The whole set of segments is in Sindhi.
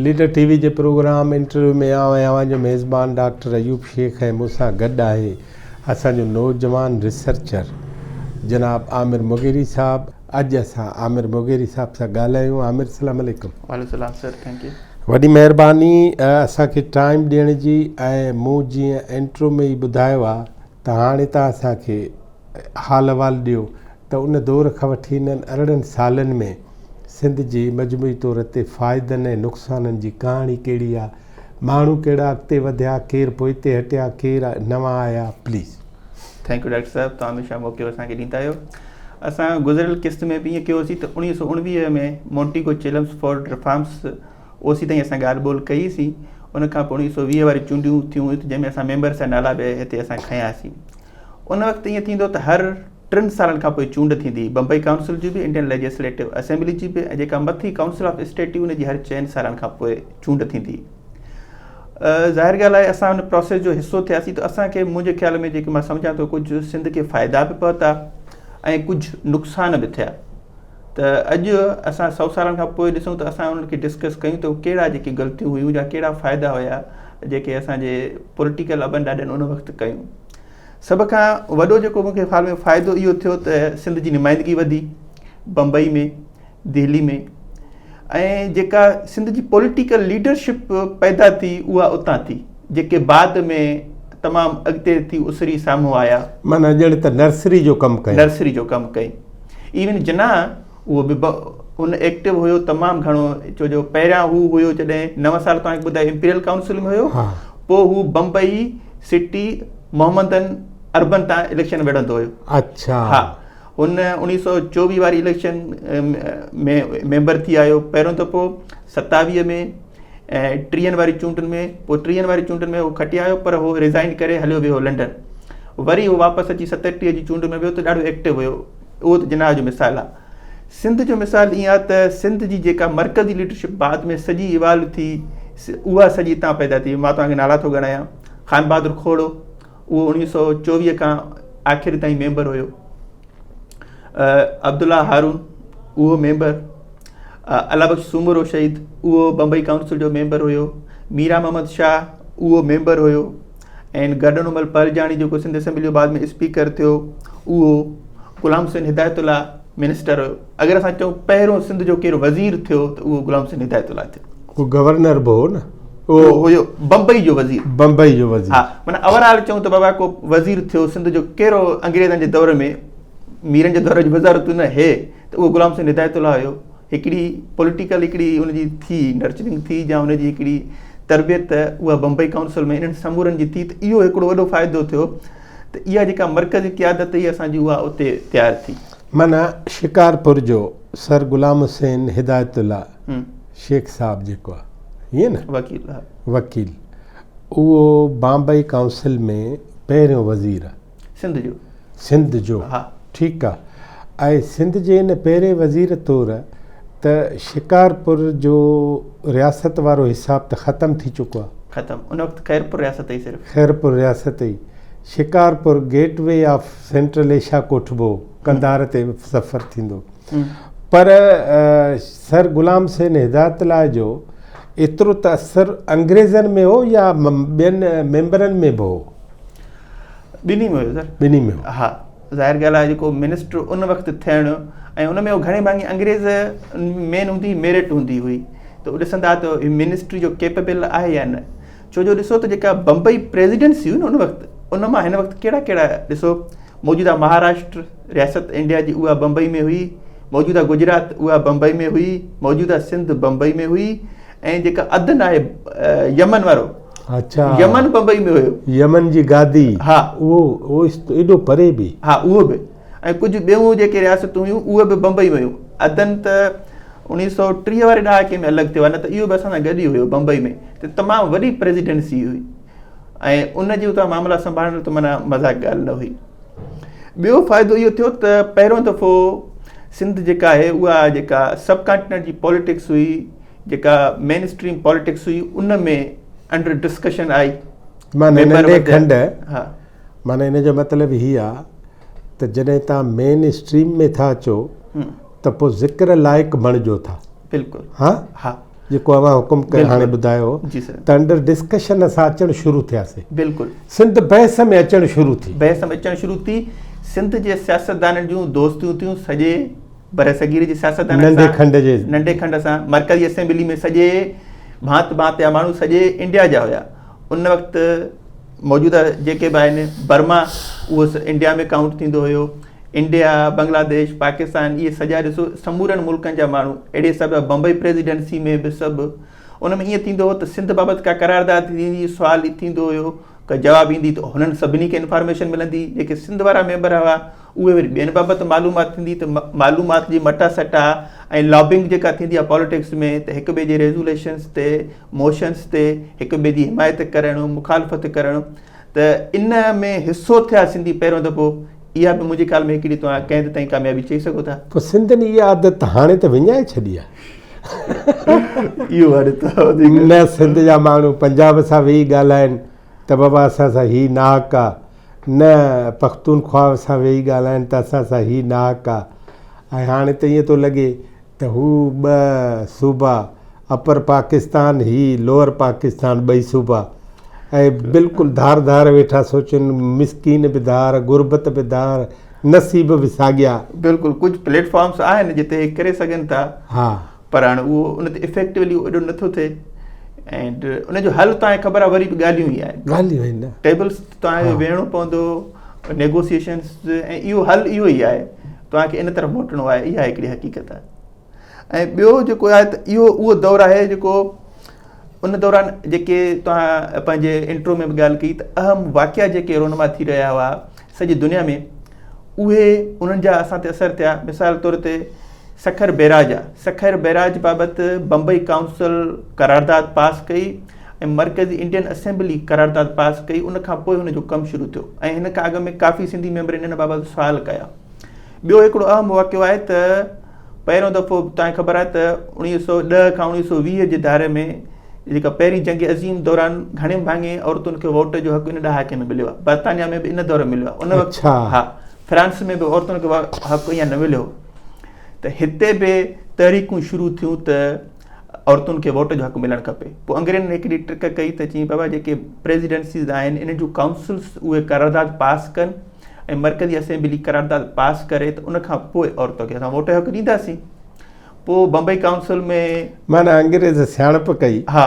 ليڊر ٽي وي جي پروگرام انٽرويو ۾ آئون ۽ اوهان جو ميزبان ڊاڪٽر ايوب شيخ ۽ مون سان گڏ آهي اسان جو نوجوان ريسرچر جناب عامر مغيري صاحب اڄ اسان عامر مغيري صاحب سان ڳالهايون عامر السلام عليڪم. وعليڪم السلام سر thank you. وڏي مهرباني اسان کي ٽائيم ڏيڻ جي ۽ مون جيئن انٽرو ۾ ئي ٻڌايو آ ته هاڻي تان اسان کي حال احوال ڏيو ته ان دور کان وٺي انهن 18 سالن ۾ سنڌ جي مجموعي طور تي فائدن ۽ نقصانن جي ڪهاڻي ڪهڙي آ، ماڻهو ڪهڙا اڳتي وڌيا، ڪير پوئتي هٽيا، ڪير نوان آيا، پليز. Thank you doctor صاحب توهان هميشه موقعو اسان کي ڏيندا آهيو. اسان گذريل قسط ۾ به ائين ڪيو سين ته 1919 ۾ مونٽيگو چيلمس فورڊ رفارمس اوسي تائين اسان ڳالهه ٻولهه ڪئي سين ان کان پوء 1920 واري چونڊيون ٿيون هيون جنهن ۾ اسان ميمبرس جا نالا به هتي اسان کنياسين. ان وقت ائين ٿيندو ته هر ٽن سالن کان پوء چونڊ ٿيندي، بمبئي ڪائونسل جي به، انڊين ليجسليٽو اسيمبلي جي به ۽ جيڪا مٿي ڪائونسل آف اسٽيٽ هئي ان جي هر چئن سالن کان پوء چونڊ ٿيندي. ظاهر ڳالهه آهي اسان ان پراسيس جو حصو ٿياسين ته اسان کي منهنجي خيال ۾ جيڪي مان سمجهان ٿو ڪجهه سنڌ کي فائدا به پهتا ۽ ڪجهه نقصان به ٿيا ته اڄ اسان سو سالن کان پوء ڏسون ته اسان انهن کي ڊسڪس ڪيون ته ڪهڙا جيڪي غلطيون هيون يا ڪهڙا فائدا هيا جيڪي اسان جي پوليٽيڪل ابن ڏاڏن ان وقت ڪيون. سڀ کان وڏو جيڪو مون کي خيال ۾ فائدو اهو ٿيو ته سنڌ جي نمائندگي وڌي بمبئي ۾ دهلي ۾ ۽ جيڪا سنڌ جي پوليٽيڪل ليڊرشپ پيدا ٿي اها اتان ٿي جيڪي بعد ۾ تمام اڳتي ٿي اسري سامهون آيا. معنيٰ ڄڻ ته نرسري جو ڪم ڪيائين. نرسري جو ڪم ڪئي. ايون جناح اهو به ان ايڪٽو هيو تمام گهڻو ڇو جو پهريان هو هيو جڏهن نو سال توهان کي ٻڌايو امپيريل ڪائونسل ۾ هيو پوء هو بمبئي سٽي محمدن اربن تان اليڪشن وڙهندو هيو. اڇا. ها هن 1924 واري اليڪشن ۾ ميمبر ٿي آيو پهريون دفعو 27 ۾ ۽ ٽيهن واري چونڊن ۾ پوء ٽيهن واري چونڊن ۾ هو کٽي آيو پر هو ريزائن ڪري هليو ويو لنڊن وري هو واپس اچي 37 جي چونڊ ۾ ويو ته ڏاڍو ايڪٽو هيو اهو ته جناح جو مثال آهي. سنڌ جو مثال ائين آهي ته سنڌ جي جيڪا مرڪزي ليڊرشپ بعد ۾ سڄي ايوالو ٿي اها سڄي هتان پيدا ٿي. مان توهان کي نالا ٿو ڳڻايان. خان بهادر کوڙو اهو 1924 کان آخر تائين ميمبر هيو. عبدالله هارون اهو ميمبر، الله بخش سومرو شهيد اهو بمبئي ڪائونسل جو ميمبر هيو. ميران محمد شاهه اهو ميمبر هيو. ۽ گرڏنومل پرجاڻي جيڪو سنڌ اسيمبلي جو بعد ۾ اسپيڪر ٿيو اهو غلام حسين هدايت الله منسٽر هيو. اگر اسان چئون پهريون سنڌ جو ڪير وزير ٿيو ته اهو غلام حسين هدايت الله ٿيو. هو گورنر به هو نه؟ اهو هيو بمبئي جو وزير. بمبئي جو وزير. ها معنيٰ اوور آل چئون ته بابا ڪو وزير ٿيو سنڌ جو ڪهڙو انگريزن جي دور ۾ ميرن جي دور جي وزارتون نه هي ته اهو غلام حسين هدايت الله هيو. هڪڙي پوليٽيڪل هڪڙي ان جي ٿي نرچرنگ ٿي يا ان جي هڪڙي تربيت اها بمبئي ڪائونسل ۾ انهن سمورن جي ٿي ته اهو هڪڙو وڏو فائدو ٿيو ته اها جيڪا مرڪزي قيادت هئي اسان جي اها اتي تيار ٿي. معنيٰ شڪارپور جو سر غلام حسين هدايت الله شيخ صاحب جيڪو آهي ائين نه؟ وڪيل ها. وڪيل اهو بامبئي ڪائونسل ۾ پهريون وزير آهي. سنڌ جو. سنڌ جو ها. ٺيڪ آ ۽ سنڌ جي ان پهرين وزير طور ته شڪارپور جو رياست وارو حساب ته ختم ٿي چڪو آ. ختم ان وقت خيرپور رياست هئي صرف. خيرپور رياست هئي. Shikarpur gateway of central Asia ڪوٺبو هو. قنڌار تي سفر ٿيندو پر سر غلام حسين هدايت الله جو ايترو ته اثر انگريزن ۾ هو يا ٻين ميمبرن ۾ به هو؟ ٻنهي ۾ هيو سر. ٻنهي ۾ هو. ها ظاهر ڳالهه آهي جيڪو منسٽر ان وقت ٿيڻ ۽ ان ۾ گهڻي ڀاڱي انگريز مين هوندي ميرٽ هوندي هئي ته هو ڏسندا ته هي منسٽري جو ڪيپيبل آهي يا نه ڇو جو ڏسو ته جيڪا بمبئي پريزيڊنسي هئي نه ان وقت ان مان هن وقت ڪهڙا ڪهڙا ڏسو موجوده مهاراشٽر رياست انڊيا جي اها بمبئي ۾ هئي موجوده گجرات اها بمبئي ۾ هئي موجوده سنڌ بمبئي ۾ هئي ۽ جيڪا عدن آهي يمن وارو اڇا يمن بمبئي ۾ هيو يمن جي گادي ها اهو اهو ايڏو پري به ها اهو به ۽ ڪجهه ٻيون جيڪي رياستون هيون اهي به بمبئي ۾ هيون عدن ته 1930 واري ڏهاڪي ۾ الڳ ٿيو آهي نه ته اهو به اسان سان گڏ ئي هيو بمبئي ۾ ته تمام وڏي پريزيڊنسي هئي ۽ ان جي اتان معاملا سنڀالڻ ته معنيٰ مذاق ڳالهه نه هئي ٻيو فائدو اهو ٿيو ته پهريون دفعو سنڌ جيڪا آهي اها جيڪا سب ڪانٽيننٽ جي پاليٽڪس هئي جيڪا مين اسٽريم پاليٽڪس هئي ان ۾ انڊر ڊسڪشن آئي. معنيٰ ننڍي کنڊ معنيٰ ان جو مطلب هي آ ته جڏهن توهان مين اسٽريم ۾ ٿا اچو ته پوء ذڪر لائق بڻجو ٿا. بلڪل ها ها. جيڪو اوهان حڪم ڪيو هاڻي ٻڌايو جي سر ته انڊر ڊسڪشن اسان اچڻ شروع ٿياسي. بلڪل. سنڌ بحث ۾ اچڻ شروع ٿي. بحث ۾ اچڻ شروع ٿي. سنڌ جي سياستدانن جون دوستيون ٿيون سڄي برصغير جي سياستدانن ننڍي سان کنڊ جي. ننڍي کنڊ سان مرڪزي اسيمبلي ۾ سڄي ڀانت ڀانت جا ماڻهو سڄي انڊيا جا هيا. ان وقت موجوده جيڪي به آهن برما اهو انڊيا ۾ ڪائونٽ ٿيندو هيو. انڊيا، بنگلاديش، پاڪستان اهي سڄا ڏسو سمورن ملڪن جا ماڻهو اهڙي حساب سان بمبئي پريزيڊنسي ۾ به سڀ ان ۾ ائين ٿيندو هو ته سنڌ بابت ڪا قرارداد ٿيندي سوال ٿيندو هيو ڪا جواب ايندي ته هنن سڀني کي انفارميشن ملندي جيڪي سنڌ وارا ميمبر هئا اهي وري ٻين بابت معلومات ٿيندي ته معلومات جي مٽا سٽا ۽ لابنگ جيڪا ٿيندي آهي پاليٽڪس ۾ ته هڪ ٻئي جي ريزوليشنس تي موشنس تي هڪ ٻئي جي حمايت ڪرڻ مخالفت ڪرڻ ته ان ۾ حصو ٿيا سنڌي پهريون دفعو اها به منهنجي خيال ۾ هڪڙي توهان ڪنهن حد تائين ڪاميابي چئي سگهو ٿا. پوء سنڌين اها عادت هاڻي ته وڃائي ڇڏي آهي. اهو هاڻي ته وڌيڪ. نه سنڌ جا ماڻهو پنجاب سان ويهي ڳالهائين ته بابا اسان سان هي ناحق آ، نه پختونخواهه سان ويهي ڳالهائين ته اسان سان هي ناحق آ ۽ هاڻي ته ائين ٿو لڳي ته هو ٻه صوبا اپر پاڪستان هي لوئر پاڪستان ٻئي صوبا ۽ بلڪل ڌار ڌار ويٺا سوچن مسڪين به ڌار غربت به ڌار نصيب به ساڳيا. بلڪل ڪجهه پليٽ فارمس آهن جتي هي ڪري سگهن ٿا ها. پر هاڻي اهو ان تي افيڪٽولي ايڏو نٿو ٿئي اينڊ ان جو حل توهان کي خبر آهي وري به ڳالهيون ئي آهن ڳالهيون آهن نه ٽيبلس توهان کي ويهڻو پوندو نيگوسيئيشنس ۽ اهو حل اهو ئي آهي توهان کي ان طرف موٽڻو آهي اها هڪڙي حقيقت آهي ۽ ٻيو جيڪو آهي ته اهو اهو دور آهي جيڪو ان دوران جيڪي توهان پنهنجي انٽرو ۾ به ڳالهه ڪئي ته اهم واقعا جيڪي رونما ٿي رهيا هئا سڄي دنيا ۾ اهي انهن جا اسان تي اثر ٿيا مثال طور تي سکر بيراج آ سکر بيراج بابت بمبئي ڪائونسل قرارداد پاس ڪئي ۽ مرڪزي انڊين اسيمبلي قرارداد پاس ڪئي ان کان پوء هن جو ڪم شروع ٿيو ۽ هن کان اڳ ۾ ڪافي سنڌي ميمبرن ان بابت سوال ڪيا. ٻيو هڪڙو اهم واقعو آهي ته پهريون دفعو توهان کي خبر آهي ته 1910 کان 1920 جي ڌاري ۾ جيڪا پهرين جنگ عظيم دوران گهڻي ڀاڱي عورتن کي ووٽ جو حق ان ڏهاڪي ۾ مليو آهي برطانيا ۾ به ان دور مليو آهي ان وقت ها فرانس ۾ به عورتن کي حق ائين نه مليو ته هتي به تحريڪون شروع ٿيون ته عورتن کي ووٽ جو حق ملڻ کپي. پوء انگريزن هڪڙي ٽرڪ ڪئي ته چيائين بابا جيڪي پريزيڊنسيز آهن انهن جون ڪائونسلز اهي قرارداد پاس ڪن ۽ مرڪزي اسيمبلي قرارداد پاس ڪري ته ان کان پوء عورتن کي اسان ووٽ جو حق ڏينداسين. پوء بمبئي ڪائونسل ۾. معنيٰ انگريز سياڻپ ڪئي ها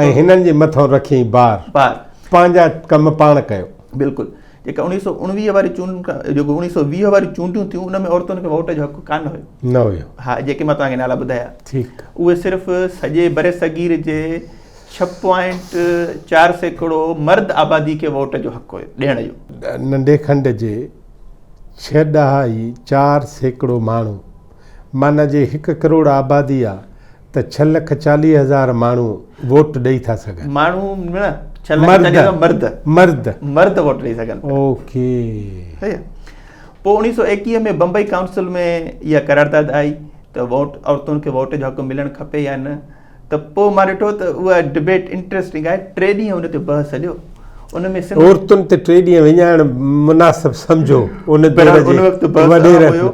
۽ هنن جي مٿان رکيائين بار. بار. پنهنجا ڪم پاڻ ڪيو. بلڪل. جيڪا اوڻيهه سو اڻويهه واري چونڊ جيڪو اوڻيهه سو ويهه واريون چونڊون ٿيون ان ۾ عورتن کي ووٽ جو حق ڪانه هيو. نه هيو. ها جيڪي مان توهان کي نالا ٻڌايا. ٺيڪ. اهي صرف سڄي برصغير جي 6.4% مرد آبادي کي ووٽ جو حق هيو ڏيڻ جو. ننڍي کنڊ جي 6.4% ماڻهو معنيٰ جي هڪ ڪروڙ آبادي آ ته 6,40,000 ماڻهو ووٽ ڏئي ٿا سگهن. ماڻهو نه 6,40,000 مرد. مرد. مرد ووٽ ڏئي سگهن پيا. اوڪي. صحيح آ. پوء 1921 ۾ بمبئي ڪائونسل ۾ اها قرارداد آئي ته ووٽ عورتن کي ووٽ جو حق ملڻ کپي يا نه ته پوء مان ڏٺو ته اها ڊبيٽ انٽريسٽنگ آهي ٽي ڏينهن ان تي بحث هليو ان ۾ سنڌ عورتن تي ٽي ڏينهن وڃائڻ مناسب سمجهو ان دور جي ان وقت بحث عام هيو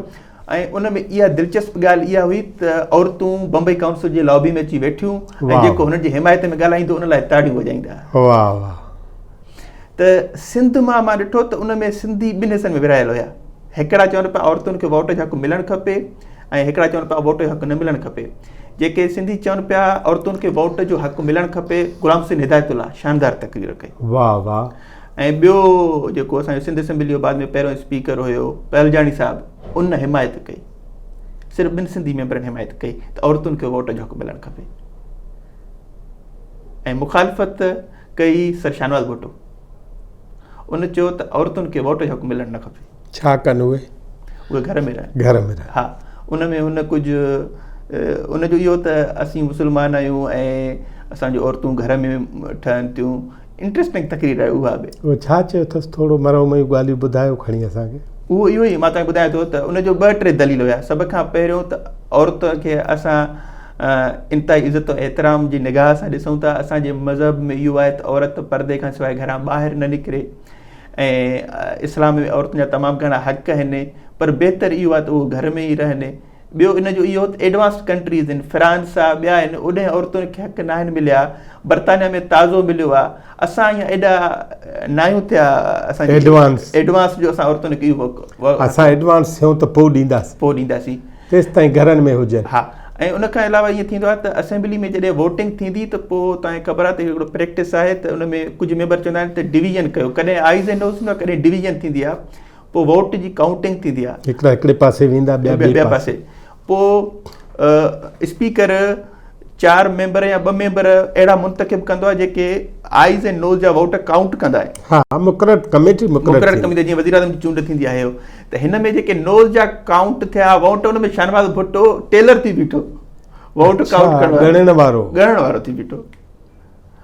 ۽ ان ۾ اها دلچسپ ڳالهه اها هئي ته عورتون بمبئي ڪائونسل جي لابي ۾ اچي ويٺيون ۽ جيڪو هنن جي حمايت ۾ ڳالهائيندو ان لاء تاڙيون وڄائيندا. واهه واهه. ته سنڌ مان مان ڏٺو ته ان ۾ سنڌي ٻن حصن ۾ ورهايل هيا. هڪڙا چون پيا عورتن کي ووٽ جو حق ملڻ کپي ۽ هڪڙا چون پيا ووٽ جو حق نه ملڻ کپي. جيڪي سنڌي چون پيا عورتن کي ووٽ جو حق ملڻ کپي غلام حسين هدايت الله شاندار تقرير ڪئي. واهه واهه. ۽ ٻيو جيڪو اسان جو سنڌ اسيمبلي جو بعد ۾ پهريون اسپيڪر هيو پهلجاڻي صاحب ان حمايت ڪئي. صرف ٻن سنڌي ميمبرن حمايت ڪئي ته عورتن کي ووٽ جو حق ملڻ کپي ۽ مخالفت ڪئي سر شاهنواز ڀٽو ان چيو ته عورتن کي ووٽ جو حق ملڻ نه کپي. ڇا ڪن اهي؟ اهي گهر ۾ رهن. گهر ۾ رهن. ها ان ۾ هن ڪجهه ان جو اهو ته اسين مسلمان آهيون ۽ اسان جون عورتون گهر ۾ ٺهن ٿيون انٽريسٽنگ تقرير آهي اها به. اهو ڇا چيو اٿس ٿورو مرون ميون ڳالهيون ٻڌايو کڻي اسان کي. اهو اهو ئي مان توهان کي ٻڌايان ٿو ته ان جو ٻه ٽي دليل هيا سڀ کان پهريون ته عورت کي اسان انتهائي عزت و احترام جي نگاهه سان ڏسون ٿا اسان جي مذهب ۾ اهو آهي ته عورت پردي کان سواء گهران ٻاهر نه نڪري ۽ اسلام ۾ عورتن جا تمام گهڻا حق آهن پر بهتر اهو آهي ته اهو گهر ۾ ئي رهن. ٻيو ان جو اهو ته ايڊوانسڊ ڪنٽريز آهن فرانس آ ٻيا آهن اوڏهن عورتن کي حق ناهن مليا برطانيا ۾ تازو مليو آ اسان ائين ايڏا ناهيون ٿيا اسان ايڊوانس ايڊوانس جو اسان عورتن کي اهو اسان ايڊوانس ٿيون ته پوء ڏينداسين پوء ڏينداسين تيستائين گهرن ۾ هجن ها ۽ ان کان علاوه ائين ٿيندو آهي ته اسيمبلي ۾ جڏهن ووٽنگ ٿيندي ته پوء توهان کي خبر آهي ته هڪڙو پريڪٽس آهي ته ان ۾ ڪجهه ميمبر چوندا آهن ته ڊويزن ڪيو ڪڏهن آئيز ۽ نوز ٿيندو آهي ڪڏهن ڊويزن ٿيندي آهي پوء ووٽ جي ڪائونٽنگ ٿيندي آهي. هڪڙا هڪڙي پاسي ويندا ٻيا ٻئي پاسي. پوء اسپيڪر چار ميمبر يا ٻه ميمبر اهڙا منتخب ڪندو آهي جيڪي آئيز ۽ نوز جا ووٽ ڪائونٽ ڪندا آهن. ها مقرر ڪميٽي مقرر مقرر ڪميٽي جيئن وزيراعظم جي چونڊ ٿيندي آهي ته هن ۾ جيڪي نوز جا ڪائونٽ ٿيا ووٽ ان ۾ شاهنواز ڀٽو ٽيلر ٿي بيٺو ووٽ ڪائونٽ ڪرڻ وارو ڳڻڻ وارو ڳڻڻ وارو ٿي بيٺو.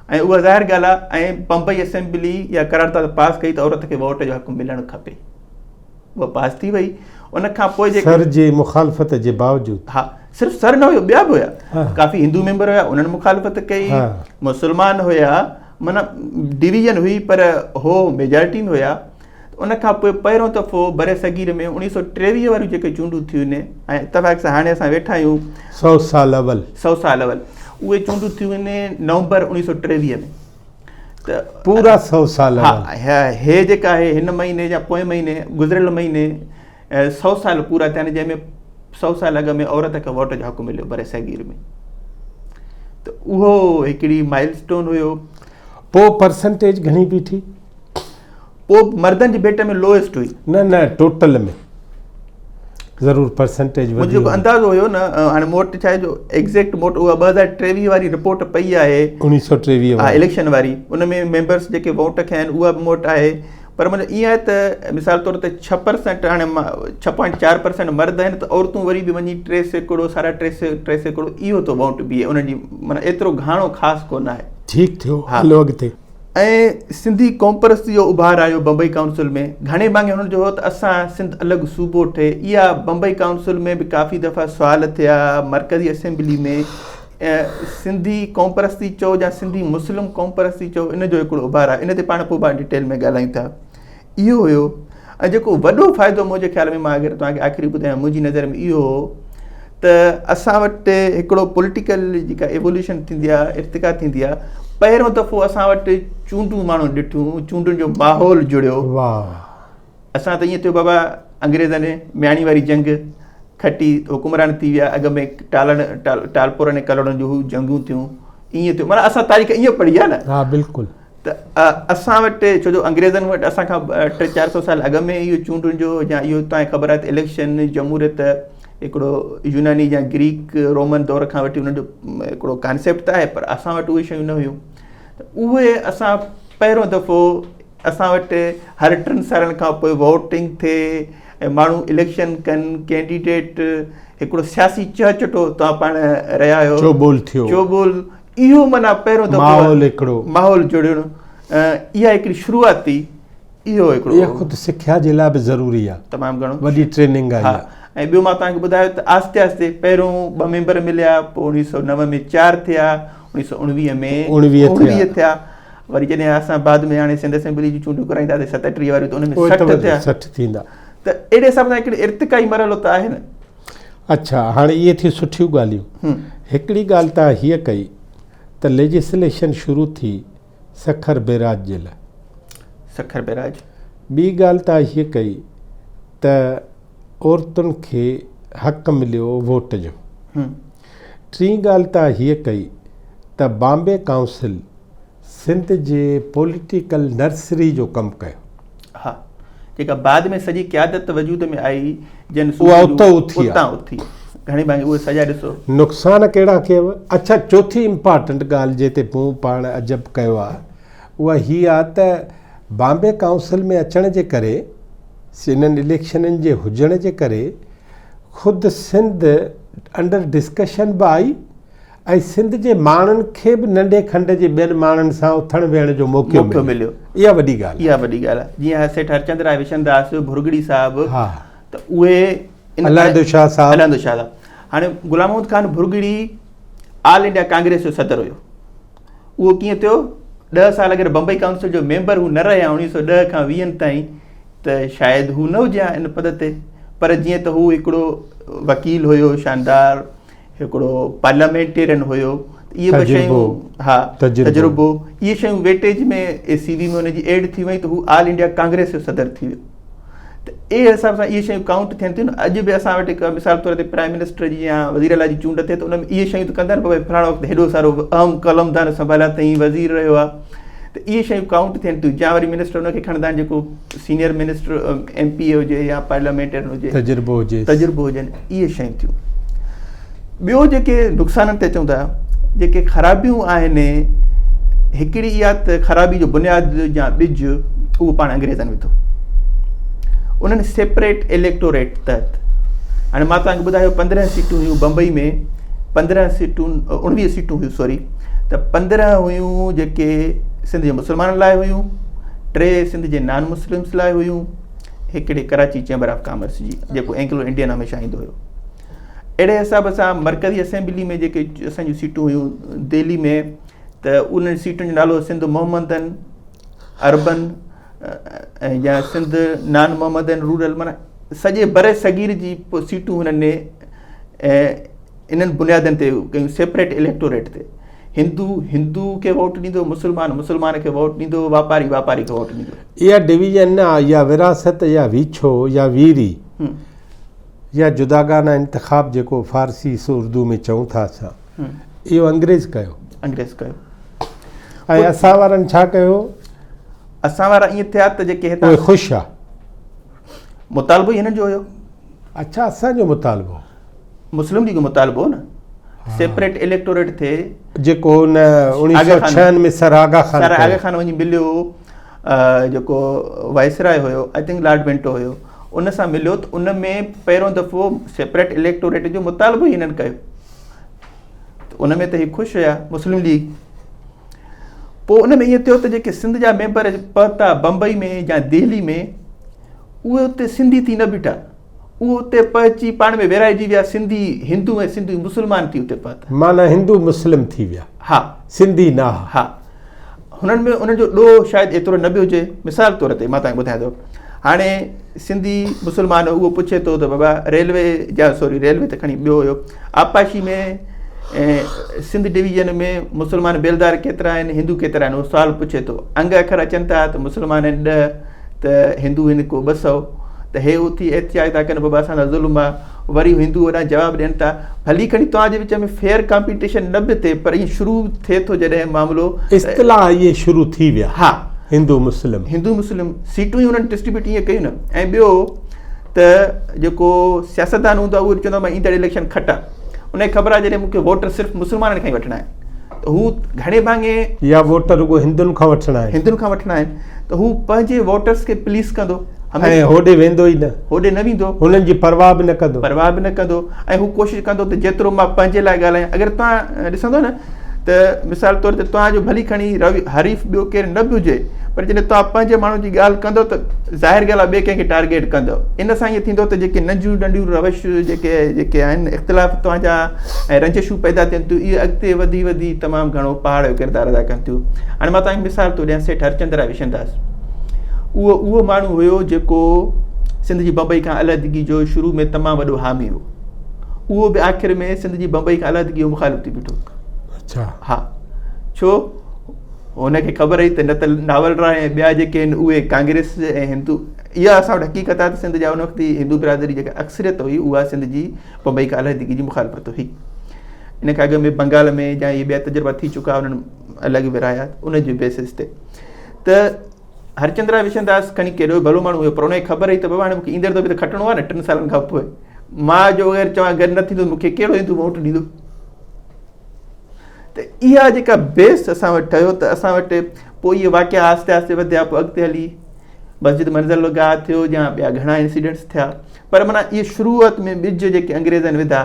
۽ اها ظاهر ڳالهه آهي ۽ بمبئي اسيمبلي اها قرارداد پاس ڪئي ته عورت کي ووٽ جو حق ملڻ کپي اها پاس ٿي وئي ان کان پوء جيڪي سر جي مخالفت جي باوجود ها صرف سر نه هيو ٻيا به هيا ڪافي هندو ميمبر هيا انهن مخالفت ڪئي مسلمان هيا معنيٰ ڊويزن هئي پر هو ميجارٽي ۾ هيا ان کان پوء پهريون دفعو برصغير ۾ 1923 واريون جيڪي چونڊون ٿيون آهن ۽ اتفاق سان هاڻي اسان ويٺا آهيون سو سال اول سو سال اول اهي چونڊون ٿيون آهن نومبر 1923 ۾ ته پورا سو سال اول ها هي جيڪا آهي هن مهيني يا پوئين مهيني گذريل مهيني سو سال پورا ٿيا آهن جنهن ۾ سو سال اڳ ۾ عورت کي ووٽ جو حق مليو برصغير ۾ ته اهو هڪڙي مائل اسٽون هيو. پوء پرسنٽيج گهڻي بيٺي؟ پوء مردن جي ڀيٽ ۾ لوئيسٽ هئي. نه نه ٽوٽل ۾ ضرور پرسنٽيج وڌي منهنجو جيڪو اندازو هيو نه هاڻي مون وٽ ڇا آهي جو ايگزيڪٽ مون وٽ اها 2023 واري رپورٽ پئي آهي 1923 واري اليڪشن واري ان ۾ ميمبرس جيڪي ووٽ کنيا آهن اها به مون وٽ آهي پر منهنجو ائين آهي ته مثال طور تي 6% هاڻي 6.4 پرسنٽ مرد آهن ته عورتون وري به وڃي 3% ساڍا 3% اهو ٿو ووٽ بيهي انهن جي معنيٰ ايترو گهاڻو خاص ڪونه آهي. ٺيڪ ٿيو هلو اڳتي. ۽ سنڌي قومپرستي جو اڀار آيو بمبئي ڪائونسل ۾ گهڻي ڀاڱي هنن جو هو ته اسان سنڌ الڳ صوبو ٺهي اها بمبئي ڪائونسل ۾ به ڪافي دفعا سوال ٿيا مرڪزي اسيمبلي ۾ سنڌي قومپرستي چئو يا سنڌي مسلم قومپرستي چئو ان جو هڪڙو اڀار آهي ان تي پاڻ پوء پاڻ ڊيٽيل ۾ ڳالهايون ٿا اهو هيو ۽ جيڪو وڏو فائدو منهنجي خيال ۾ مان اگر توهان کي آخري ٻڌايان منهنجي نظر ۾ اهو هو ته اسان وٽ هڪڙو پوليٽيڪل جيڪا ايووليوشن ٿيندي آهي ارتقا ٿيندي آهي پهريون دفعو اسان وٽ چونڊون ماڻهن ڏٺيون چونڊن جو ماحول جڙيو اسان ته ائين ٿيو بابا انگريزن مياڻي واري جنگ کٽي حڪمران ٿي ويا اڳ ۾ ٽالڻ ٽالپورن ۽ ڪلهوڙن جون جنگون ٿيون ائين ٿيو معنيٰ اسان تاريخ ائين پڙهي آهي نه ها بلڪل ته اسان وٽ ڇو جو انگريزن وٽ اسان کان ٽي چار سو سال اڳ ۾ اهو چونڊن جو يا اهو تان کي خبر آهي ته اليڪشن جمهوريت هڪڙو يوناني يا گريڪ رومن دور کان وٺي انهن جو هڪڙو ڪانسيپٽ ته آهي پر اسان وٽ اهي شيون نه هيون ته اهي اسان پهريون دفعو اسان وٽ هر ٽن سالن کان پوء ووٽنگ ٿئي ۽ ماڻهو اليڪشن ڪن ڪينڊيڊيٽ هڪڙو سياسي چهچٽو توهان پاڻ رهيا آهيو چوٻول ٿيو چوٻول اهو معنيٰ پهريون دفعو ماحول هڪڙو ماحول جوڙڻ اها هڪڙي شروعات ٿي اهو هڪڙو اها خود سکيا جي لاء به ضروري آهي تمام گهڻو وڏي ٽريننگ آهي ها ۽ ٻيو مان توهان کي ٻڌايو ته آهستي آهستي پهريون ٻه ميمبر مليا پوء اوڻيهه سو نو ۾ چار ٿيا اوڻيهه سو اڻويهه ۾ اڻويهه ٿيا وري جڏهن اسان بعد ۾ هاڻي سنڌ اسيمبلي جون چونڊون ڪرائينداسين ستٽيهه واريون ته ان ۾ 60 ٿيا 60 ٿيندا ته اهڙي حساب سان هڪڙي ارتقائي مرحلو ته آهي نه اڇا هاڻي اهي ٿيون سٺيون ڳالهيون. هڪڙي ڳالهه توهان هيء ڪئي ته ليجسليشن شروع ٿي سکر بئراج جي لاء. سکر بئراج. ٻي ڳالهه توهان هيء ڪئي ته عورتن کي حق مليو ووٽ جو. ٽين ڳالهه توهان هيء ڪئي ته بامبي ڪائونسل سنڌ جي پوليٽيڪل نرسري جو ڪم ڪيو. ها جيڪا بعد ۾ سڄي قيادت وجود ۾ آئي جن اها اتان اٿي اتان اٿي گهڻي ڀاڱي اهي سڄا ڏسو. نقصان ڪهڙا ڪيو؟ اڇا چوٿين امپارٽنٽ ڳالهه جنهن تي مون پاڻ عجب ڪيو آهي اها هي آهي ته بامبي ڪائونسل ۾ اچڻ جي ڪري انهن اليڪشنن جي هجڻ جي ڪري خود سنڌ انڊر ڊسڪشن به آئي ۽ سنڌ جي ماڻهن کي به ننڍي کنڊ جي ٻين ماڻهن سان اٿڻ ويهڻ جو موقعو مليو. اها وڏي ڳالهه آهي. اها وڏي ڳالهه آهي. جيئن سيٺ هرچند راء وشنداس ڀرڳڙي صاحب ته اهي الهندو شاهه صاحب الهندو شاهه صاحب هاڻي غلام محمد خان ڀرڳڙي آل انڊيا ڪانگريس جو صدر هيو. اهو ڪيئن ٿيو؟ ڏهه سال اگر بمبئي ڪائونسل جو ميمبر هو نه رهيا 1910 کان ويهن تائين ته شايد هو نه هجي ها ان پد تي. پر جيئن ته هو هڪڙو وڪيل هيو شاندار هڪڙو پارليامينٽيرين هيو اهي ٻه شيون ها تجربو اهي شيون ويٽيج ۾ سي وي ۾ ان جي ايڊ ٿي وئي ته هو آل انڊيا ڪانگريس جو صدر ٿي ويو ته اهڙي حساب سان اهي شيون ڪائونٽ ٿين ٿيون اڄ به اسان وٽ هڪ مثال طور تي پرائم منسٽر جي يا وزير اعليٰ جي چونڊ ٿئي ته ان ۾ اهي شيون ته ڪندا آهن پر فلاڻو وقت هيڏو سارو اهم قلمدان سنڀاليا اٿئي وزير رهيو آهي ته اهي شيون ڪائونٽ ٿين ٿيون يا وري منسٽر ان کي کڻندا آهن جيڪو سينيئر منسٽر ايم پي اي هجي يا پارليامينٽرين هجي تجربو هجي تجربو هجن اهي شيون ٿيون ٻيو جيڪي نقصانن تي اچون ٿا جيڪي خرابيون آهن هڪڙي اها ته خرابي جو بنياد يا ٻج اهو پاڻ انگريزن وڌو انهن سيپريٽ اليڪٽوريٽ تحت هاڻي مان توهان کي ٻڌايو 15 سيٽون هيون بمبئي ۾ 15 سيٽون 19 سيٽون هيون سوري ته 15 هيون جيڪي سنڌ جي مسلمانن لاء هيون ٽي سنڌ جي نان مسلمس لاء هيون هڪڙي ڪراچي چيمبر آف ڪامرس جي جيڪو اينگلو انڊين هميشه ايندو هيو اهڙي حساب سان مرڪزي اسيمبلي ۾ جيڪي اسان جون سيٽون هيون دهلي ۾ ته انهن سيٽن جو نالو سنڌ محمدن اربن يا سنڌ نان محمدن رورل معنيٰ سڄي بر صغير جي سيٽون هنن انهن بنيادن تي ڪيون سيپريٽ اليڪٽوريٽ تي هندو هندو کي ووٽ ڏيندو مسلمان مسلمان کي ووٽ ڏيندو واپاري واپاري کي ووٽ ڏيندو. اها ڊويزن نه يا وراثت يا ويڇو يا ويري يا جداگانه انتخاب جيڪو فارسي سو اردو ۾ چئون ٿا اسان اهو انگريز ڪيو. انگريز ڪيو. ۽ اسان وارن ڇا ڪيو؟ اسان وارا ائين ٿيا ته جيڪي هتان اهي خوش آ. مطالبو ئي هنن جو هيو. اڇا اسان جو مطالبو. مسلم ليگ جو مطالبو هو نه سيپريٽ اليڪٽوريٽ ٿئي. جيڪو هن 1906 ۾ سر آغا خان سر آغا خان وڃي مليو جيڪو viceroy have I think lord Minto هيو ان سان مليو ته ان ۾ پهريون دفعو سيپريٽ اليڪٽوريٽ جو مطالبو ئي هنن ڪيو ته ان ۾ ته هي خوش هيا مسلم ليگ پوء ان ۾ ائين ٿيو ته جيڪي سنڌ جا ميمبر پهتا بمبئي ۾ يا دهلي ۾ اهي اتي سنڌي ٿي نه بيٺا اهي اتي پهچي پاڻ ۾ ورهائجي ويا سنڌي هندو ۽ سنڌي مسلمان ٿي اتي پهتا معنيٰ هندو مسلم ٿي ويا ها سنڌي نه ها هنن ۾ انهن جو ڏوهه شايد ايترو نه به هجي. مثال طور تي مان توهان کي ٻڌايان ٿو هاڻي سنڌي مسلمان اهو پڇي ٿو ته بابا ريلوي جا سوري ريلوي ته کڻي ٻيو هيو آبپاشي ۾ سنڌ ڊويزن ۾ مسلمان بيلدار ڪيترا آهن هندو ڪيترا آهن اهو سوال پڇي ٿو انگ اکر اچن ٿا ته مسلمان آهن ڏهه ته هندو آهن ڪو 200 ته هي اٿي احتجاج ٿا ڪن بابا اسان سان ظلم آهي وري هندو هوڏانهن جواب ڏين ٿا ڀلي کڻي توهان جي وچ ۾ فيئر ڪامپيٽيشن نه به ٿئي پر ائين شروع ٿئي ٿو جڏهن معاملو اصطلاح اهي شروع ٿي ويا ها هندو مسلم هندو مسلم سيٽون ئي انهن ڊسٽريبيوٽ ائين ڪيون نه ۽ ٻيو ته جيڪو سياستدان هوندو آهي اهو چوندو مان ايندڙ اليڪشن کٽان ان کي خبر آهي جڏهن مون کي ووٽ صرف مسلمانن کان ئي وٺڻا آهن ته هو گهڻي ڀاڱي يا ووٽ رڳو هندن کان وٺڻا آهن هندن کان وٺڻا آهن ته هو پنهنجي ووٽرس کي پليز ڪندو ۽ هوڏي ويندو ئي نه. هوڏي نه ويندو. هنن جي پرواهه به نه ڪندو. پرواهه به نه ڪندو ۽ هو ڪوشش ڪندو ته جيترو مان پنهنجي لاء ڳالهايان اگر توهان ڏسندو نه ته مثال طور تي توهان جو ڀلي کڻي حريف ٻيو ڪير نه به هجي پر جڏهن توهان پنهنجي ماڻهو جي ڳالهه ڪندو ته ظاهر ڳالهه آهي ٻئي ڪنهن کي ٽارگيٽ ڪندو ان سان ائين ٿيندو ته جيڪي ننڍيون ننڍيون روش جيڪي جيڪي آهن اختلاف توهان جا ۽ رنجشون پيدا ٿين ٿيون اهي اڳتي وڌي وڌي تمام گهڻو پهاڙ جو ڪردار ادا ڪن ٿيون هاڻي مان توهان کي مثال ٿو ڏيان سيٺ هرچند راء وشنداس اهو اهو ماڻهو هيو جيڪو سنڌ جي بمبئي کان علحدگي جو شروع ۾ تمام وڏو حامي هو اهو به آخر ۾ سنڌ جي بمبئي کان علحدگي جو مخالف ٿي بيٺو. اڇا. ها ڇو هن کي خبر هئي ته نه ته ناول راء ۽ ٻيا جيڪي آهن اهي ڪانگريس ۽ هندو اها اسان وٽ حقيقت آهي ته سنڌ جا ان وقت جي هندو برادري جيڪا اڪثريت هئي اها سنڌ جي بمبئي کان علحدگي جي مخالفت هئي ان کان اڳ ۾ بنگال ۾ جا اهي ٻيا تجربا ٿي چڪا انهن الڳ ورهايا ان جي بيسس تي ته هرچند راء وشنداس کڻي ڪيڏو به ڀلو ماڻهو هيو پر ان کي خبر هئي ته بابا هاڻي مون کي ايندڙ دفعي ته کٽڻو آهي نه ٽن سالن کان پوء مان جو اگر چوان گڏ نه ٿيندو مون کي ڪهڙو هندو ووٽ ڏيندو ته اها جيڪا بيس اسان وٽ ٺهيو ته اسان وٽ پوء اهي واقعا آهستي آهستي وڌيا پوء اڳتي هلي مسجد منزل گاهه ٿيو يا ٻيا گهڻا انسيڊنٽس ٿيا پر معنيٰ اهي شروعات ۾ ٻج جيڪي انگريزن وڌا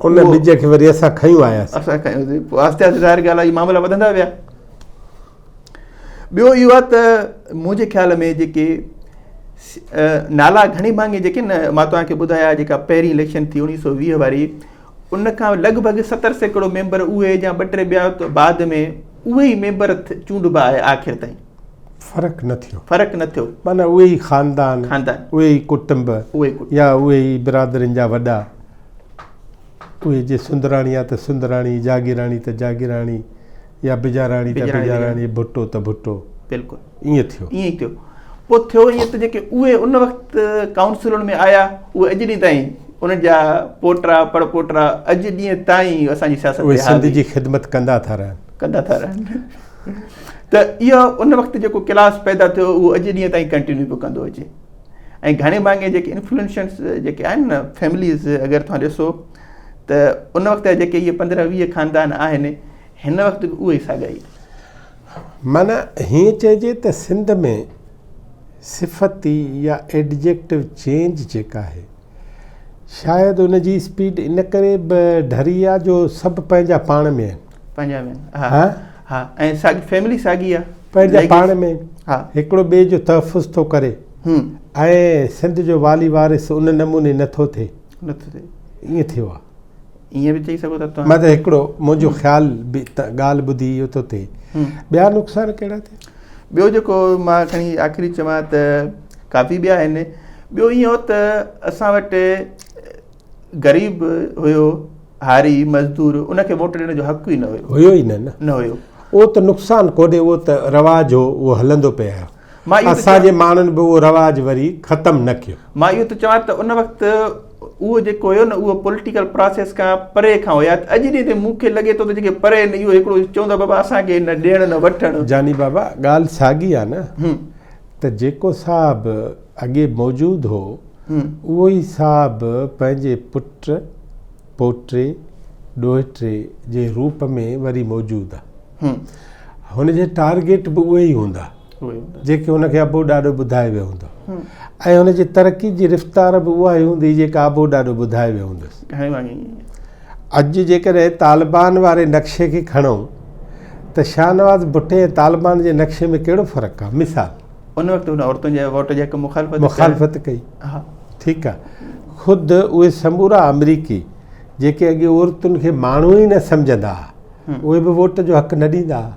ان ٻج کي وري اسان کنيون آياسين اسان کنيوسين پوء آهستي آهستي ظاهر ڳالهه آهي معاملا وڌندا ويا ٻيو اهو آهي ته منهنجي خيال ۾ جيڪي نالا گهڻي ڀاڱي جيڪي نه مان توهان کي ٻڌايا جيڪا پهرين اليڪشن ٿي 1920 واري ان کان لڳ ڀڳ 70% ميمبر اهي يا ٻه ٽي ٻيا بعد ۾ اهي ئي ميمبر چونڊبا آيا آخر تائين. فرق نه ٿيو. فرق نه ٿيو. معنيٰ اهي ئي خاندان، خاندان، اهي ئي ڪٽنب، اهي ئي ڪٽنب يا اهي ئي برادرين جا وڏا، اهي جي سندراڻي آ ته سندراڻي، جاگيراڻي ته جاگيراڻي يا بجاراڻي ته بجاراڻي، ڀٽو ته ڀٽو. بلڪل. ائين ٿيو. ائين ئي ٿيو. پوء ٿيو ائين ته جيڪي اهي ان وقت ڪائونسلن ۾ آيا اهي اڄ ڏينهن تائين انهن جا پوٽا پڙ پوٽا اڄ ڏينهن تائين اسان جي سياست اهي سنڌ جي خدمت ڪندا ٿا رهن. ڪندا ٿا رهن. ته اهو ان وقت جيڪو ڪلاس پيدا ٿيو اهو اڄ ڏينهن تائين ڪنٽينيو پيو ڪندو اچي ۽ گهڻي ڀاڱي جيڪي انفلوئنشنس جيڪي آهن نه فيمليز اگر توهان ڏسو ته ان وقت جا جيڪي اهي 15 20 خاندان آهن هن وقت به اهي ساڳا ئي. معنيٰ هيئن چئجي ته سنڌ ۾ صفتي يا ايڊجيڪٽو چينج جيڪا آهي شايد ان جي اسپيڊ ان ڪري به ڍري آ جو سڀ پنهنجا پاڻ ۾ آهن. پنهنجا ۾ آهن ها ها ۽ ساڳي فيملي ساڳي آ. پنهنجا پاڻ ۾ آهن. ها. هڪڙو ٻئي جو تحفظ ٿو ڪري ۽ سنڌ جو والي وارث ان نموني نه ٿو ٿئي. نه ٿو ٿئي. ائين ٿيو آ. ائين به چئي سگهو ٿا توهان. مطلب هڪڙو منهنجو خيال به ڳالهه ٻڌي اهو ٿو ٿئي. ٻيا نقصان ڪهڙا ٿيا؟ ٻيو جيڪو مان کڻي آخري چوان ته ڪافي ٻيا آهن. ٻيو ائين هو ته اسان وٽ غريب هيو هاري مزدور ان کي ووٽ ڏيڻ جو حق ئي نه هيو. هيو ئي نه نه. نه هيو. اهو ته نقصان ڪونهي اهو ته رواج هو اهو هلندو پئي آيو. اسان جي ماڻهن به اهو رواج وري ختم نه ڪيو. مان اهو ٿو چوان ته ان وقت اهو جيڪو هيو نه اهو پوليٽيڪل پراسيس کان پري کان هيا ته اڄ ڏينهن تي مون کي لڳي ٿو ته جيڪي پري آهن اهو هڪڙو چوندا بابا اسان کي نه ڏيڻ نه وٺڻ. جاني بابا ڳالهه ساڳي آهي نه ته جيڪو صاحب اڳي موجود هو اهو ئي صاحب پنهنجي پٽ، پوٽي، ڏوهٽي جي روپ ۾ وري موجود آهي. هن جي ٽارگيٽ به اهي ئي هوندا. جيڪي هن کي ابو ڏاڏو ٻڌائي ويو هوندو ۽ هن جي ترقي جي رفتار به اها ئي هوندي جيڪا ابو ڏاڏو ٻڌائي ويو هوندس. اڄ جيڪڏهن طالبان واري نقشي کي کڻون ته شاهنواز ڀٽي ۽ طالبان جي نقشي ۾ ڪهڙو فرق آهي؟ مثال. ان وقت هن عورتن جي ووٽ جي حق مخالفت مخالفت ڪئي. ٺيڪ آهي. خود اهي سمورا آمريڪي جيڪي اڳي عورتن کي ماڻهو ئي نه سمجهندا هئا اهي به ووٽ جو حق نه ڏيندا هئا.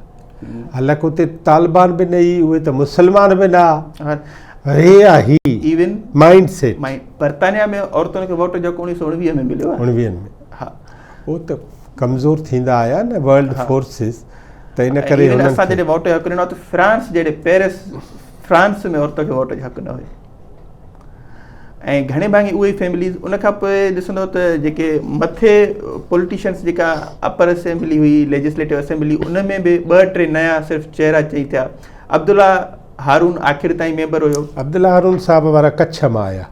حالانڪ اتي طالبان به نه هئي اهي ته مسلمان به نه ها هي آ هي ايون مائنڊ سيٽ برطانيا ۾ عورتن کي ووٽ جو حق 1919 ۾ مليو آهي 19 ۾ ها هو ته ڪمزور ٿيندا آيا نه ورلڊ فورسز ته ان ڪري هنن اسان جڏهن ووٽ جو حق ڏنو ته فرانس جهڙي پيرس فرانس ۾ عورتن کي ووٽ جو حق نه هيو ۽ گهڻي ڀاڱي اهي فيمليز ان کان پوء ڏسندو ته جيڪي مٿي پوليٽيشنس جيڪا اپر اسيمبلي هئي ليجسليٽو اسيمبلي ان ۾ به ٻه ٽي نيا صرف چهرا چئي ٿيا عبدالله هارون آخر تائين ميمبر هيو. عبدالله هارون صاحب وارا ڪڇ مان آيا.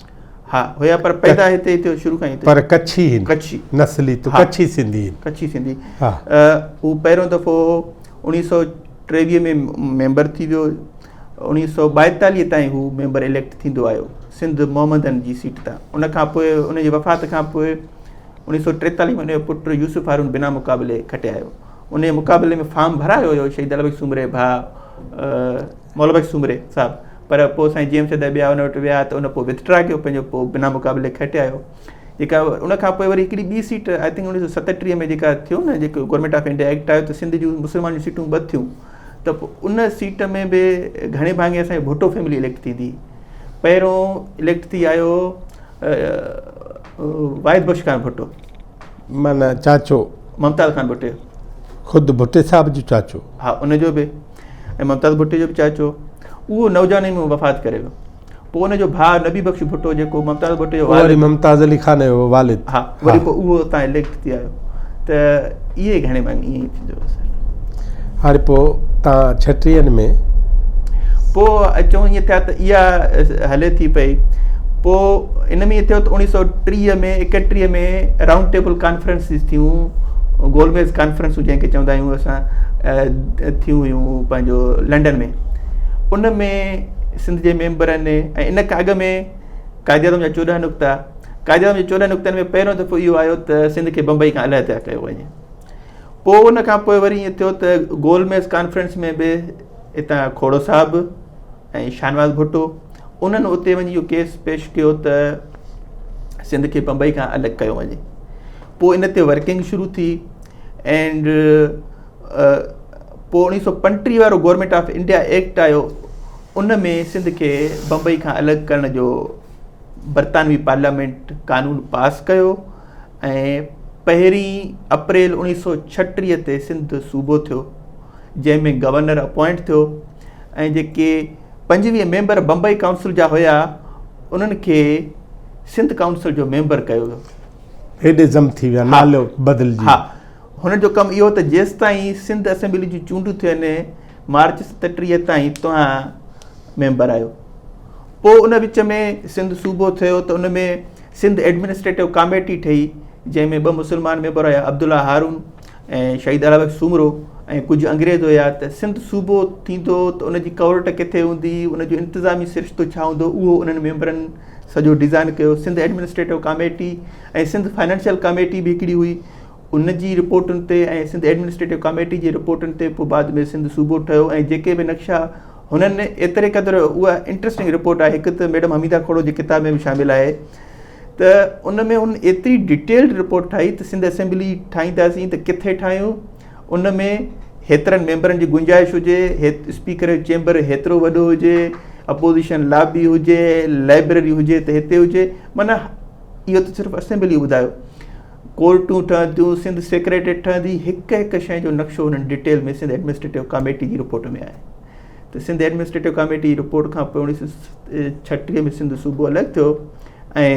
ها هيا پر پيدا هتي ٿيو شروع کان هتي. پر ڪڇي هن. ڪڇي. نسلي تو ڪڇي سنڌي هن. ڪڇي سنڌي. ها. هو پهريون دفعو 1923 ۾ ميمبر ٿي ويو. 1942 تائين هو ميمبر اليڪٽ ٿيندو آيو سنڌ محمدن جي سيٽ تان. ان کان پوء ان جي وفات کان پوء 1943 ۾ ان جو پٽ يوسف هارون بنا مقابلي کٽي آيو. ان جي مقابلي ۾ فارم ڀرايو هيو شهيد الله بخش سومري ڀاء مولا بخش سومري صاحب پر پوء سائين جي ايم سيد ٻيا ان وٽ ويا ته ان پوء وٿڊرا ڪيو پنهنجو پوء بنا مقابلي کٽي آيو. جيڪا ان کان پوء وري هڪڙي ٻي سيٽ I think 1937 ۾ جيڪا ٿيو نه جيڪو گورنمينٽ آف انڊيا ايڪٽ آيو ته سنڌ جون مسلمان جون سيٽون ٻه ٿيون ته پوء ان سيٽ ۾ به گهڻي ڀاڱي اسان جي ڀٽو فيملي اليڪٽ ٿيندي پهريون اليڪٽ ٿي آيو واحد بخش خان ڀٽو معنيٰ چاچو ممتاز خان ڀٽي خود ڀٽي صاحب جو چاچو ها ان جو به ۽ ممتاز ڀٽي جو به چاچو اهو نوجواني ۾ وفات ڪري ويو پوء ان جو ڀاء نبي بخش ڀٽو جيڪو ممتاز ڀٽي جو والد وري ممتاز علي خان جو والد ها وري پوء اهو اتان اليڪٽ ٿي آيو ته اهي گهڻي ڀاڱي ائين ئي ٿيندو هو سر. هاڻي پوء تان ڇٽيهن ۾. پوء اچون ائين ٿيا ته اها هلي ٿي پئي پوء ان ۾ ائين ٿيو ته اوڻيهه سؤ ٽيهه ۾ ايڪٽيهه ۾ رائونڊ ٽيبل ڪانفرنسز ٿيون گول ميز ڪانفرنسون جنهن کي چوندا آهيون اسان ٿيون هيون پنهنجو لنڊن ۾ ان ۾ سنڌ جي ميمبرن ۽ ان کان اڳ ۾ قائد اعظم جا 14 نقطا، قائد اعظم جي 14 نقطن ۾ پهريون دفعو اهو آيو ته سنڌ کي بمبئي کان علحده ڪيو وڃي. پوء ان کان پوء وري ائين ٿيو ته گول ميز ڪانفرنس ۾ به اتان کوڙو صاحب ۽ شاهنواز ڀٽو انهن اتي وڃي اهو ڪيس پيش ڪيو ته سنڌ کي بمبئي کان الڳ ڪيو وڃي. پوء ان تي ورڪنگ شروع ٿي اينڊ پوء 1935 وارو گورنمينٽ آف انڊيا ايڪٽ آيو. ان ۾ سنڌ کي بمبئي کان الڳ ڪرڻ جو برطانوي پارليامينٽ قانون پاس ڪيو ۽ پهرين اپريل 1936 تي سنڌ صوبو ٿيو، جنهن ۾ گورنر اپوائنٽ ٿيو ۽ جيڪي 25 ميمبر بمبئي ڪائونسل جا هيا انهن کي سنڌ ڪائونسل جو ميمبر ڪيو ويو. هيڏي ضم ٿي ويا، نالو بدلجي. ها، هن جو ڪم اهو ته جيستائين سنڌ اسيمبلي جون چونڊون ٿين مارچ 37 تائين توهان ميمبر آهيو. پوء ان وچ ۾ سنڌ صوبو ٿيو ته ان ۾ سنڌ ايڊمنسٽريٽو ڪاميٽي ٺهي، جنهن ۾ ٻه مسلمان ميمبر هيا، عبدالله هارون ۽ شهيد الله بخش سومرو ۽ ڪجهه انگريز هيا ته سنڌ صوبو ٿيندو ته ان جي ڪورٽ ڪٿي هوندي، ان جو انتظامي سرشتو ڇا هوندو، اهو انهن ميمبرن سڄو ڊيزائن ڪيو. Sindh administrative committee ۽ Sindh financial committee به هڪڙي هئي، ان جي رپورٽن تي ۽ سنڌ ايڊمنسٽريٽو ڪاميٽي جي رپورٽن تي پوء بعد ۾ سنڌ صوبو ٺهيو ۽ جيڪي به نقشا هنن ايتري قدر اها انٽرسٽنگ رپورٽ آهي، هڪ ته ميڊم حميده کوڙو جي ڪتاب ۾ به شامل آهي ته ان ۾ هن ايتري ڊيٽيلڊ رپورٽ ٺاهي ته سنڌ اسيمبلي ٺاهينداسين ته ڪٿي ٺاهيون، ان ۾ هيترن ميمبرن جي گنجائش هجي، اسپيڪر جو چيمبر هيترو وڏو هجي، اپوزيشن لابي هجي، لائبريري هجي ته هتي هجي، معنيٰ اهو ته صرف اسيمبلي ٻڌايو، ڪورٽون ٺهنديون، سنڌ سيڪريٽريٽ ٺهندي، هڪ هڪ شيء جو نقشو انهن ڊيٽيل ۾ سنڌ ايڊمنسٽريٽو ڪاميٽي جي رپورٽ ۾ آهي ته سنڌ ايڊمنسٽريٽو ڪاميٽي جي رپورٽ کان پوء 1936 ۾ سنڌ صوبو الڳ ٿيو ۽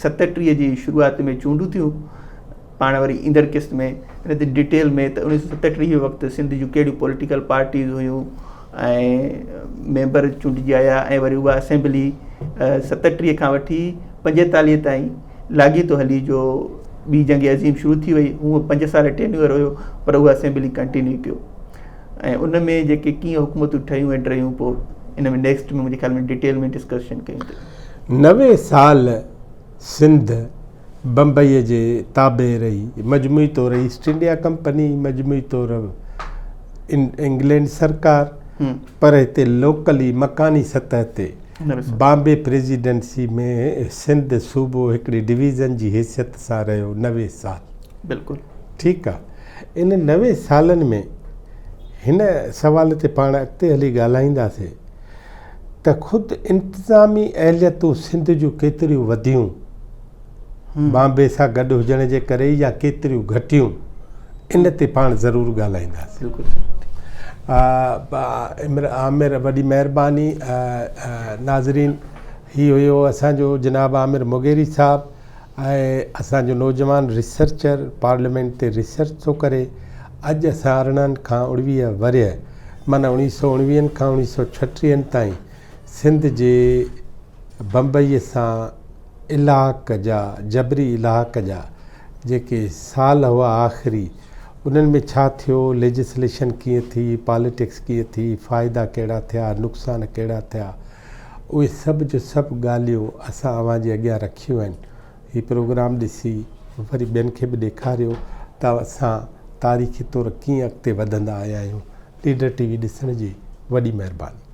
37 جي شروعات ۾ چونڊون ٿيون. پاڻ وري ايندڙ قسط ۾ ان تي ڊيٽيل ۾ ته 1937 وقت سنڌ جون ڪهڙيون پوليٽيڪل پارٽيز هيون ۽ ميمبر چونڊجي آيا ۽ وري اها اسيمبلي 37 کان وٺي 45 تائين لاڳيتو هلي جو ٻي جنگ عظيم شروع ٿي وئي. هونء 5 سال ٽينيوئر هيو پر اها اسيمبلي ڪنٽينيو ڪيو ۽ ان ۾ جيڪي ڪيئن حڪومتون ٺهيون ۽ ڊهيون پوء ان ۾ نيڪسٽ ۾ منهنجي خيال ۾ ڊيٽيل ۾ ڊسڪشن ڪيون ٿا. 90 سال سنڌ بمبئيء جي تابع رهي. مجموعي طور ايسٽ انڊيا ڪمپني، مجموعي طور انگلينڊ سرڪار، پر هتي لوڪلي مڪاني سطح تي بامبي پريزيڊنسي ۾ سنڌ صوبو هڪڙي ڊويزن جي حيثيت سان رهيو 90 سال. بلڪل. ٺيڪ آ. ان 90 سالن ۾ هن سوال تي پاڻ اڳتي هلي ڳالهائينداسين ته خود انتظامي اهليتون سنڌ جون ڪيتريون وڌيون بامبي سان گڏ هجڻ جي ڪري يا ڪيتريون گهٽيون، ان تي پاڻ ضرور ڳالهائينداسين. عامر وڏي مهرباني. ناظرين هي هيو اسان جو جناب عامر مغيري صاحب ۽ اسان جو نوجوان ريسرچر پارليامينٽ تي ريسرچ ٿو ڪري. اڄ اسان 18 کان 19 ورهيه معنيٰ 1919 کان 1936 تائين سنڌ جي بمبئي سان الحاق جا جبري الحاق جا جيڪي سال هئا آخري انهن ۾ ڇا ٿيو، ليجسليشن ڪيئن ٿي، پاليٽڪس ڪيئن ٿي، فائدا ڪهڙا ٿيا، نقصان ڪهڙا ٿيا، اهي سڀ جو سڀ ڳالهيون اسان اوهان جي اڳيان رکيون آهن. هي پروگرام ڏسي وري ٻين کي به ڏيکاريو ته اسان تاريخي طور ڪيئن اڳتي وڌندا آيا آهيون. ليڊر ٽي وي ڏسڻ جي وڏي مهرباني.